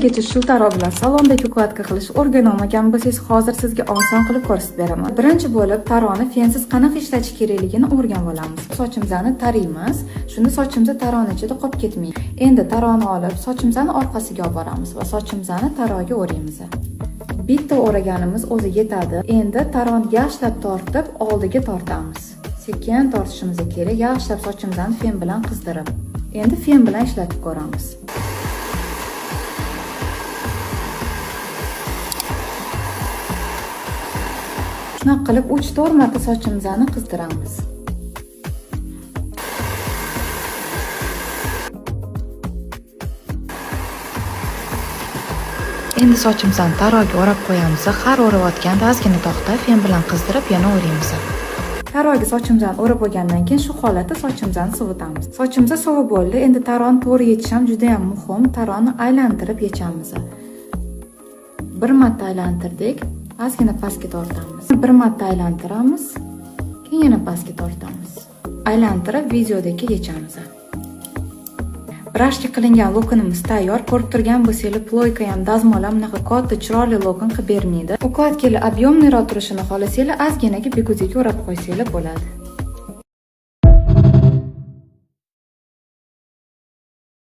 Kecha shu taro bilan salondagi укладка qilish o'rganolmagan bo'lsangiz, hozir sizga oson qilib ko'rsatib beraman. Birinchi bo'lib taroni fensiz qanaqa ishlatish kerakligini o'rganib olamiz. Sochimizni taraymiz. Shunda sochimiz taroni ichida qolib ketmaydi. Endi taroni olib, sochimizni orqasiga olib boramiz va sochimizni taroga o'raymiz. Bitta o'raganimiz o'zi yetadi. Endi taroni yaxshilab tortib, oldiga tortamiz. Sekin tortishimiz kerak, yaxshilab sochimizni fen bilan qizdirib. Endi fen bilan ishlatib ko'ramiz. Shunaqa qilib 3-4 marta sochimizni qizdiramiz. Endi sochimizni taroga o'rab qo'yamiz. Har o'rayotganda ozgina to'xtab, fen bilan qizdirib yana o'raymiz. Taroga sochimizni o'rab bo'lgandan keyin shu holatda sochimizni sovutamiz. Sochimiz sovib bo'ldi. Endi taroni to'g'ri yechish ham juda ham muhim. Taroni aylantirib yechamiz. Bir marta aylantirdik, ozgina pastga tortamiz. Bir marta aylantiramiz, keyin yana pastga tortamiz. Aylantirib videodagi yechamiz. Брашка qilingan локон imiz tayyor. Ko'rib turgan bo'lsanglar, плойка ham, dazmol ham bunaqa katta chiroyli локон qilib bermaydi. Укладка lar объемный roq turishini xohlasanglar, ozginaga bigudiga o'rab qo'ysanglar bo'ladi.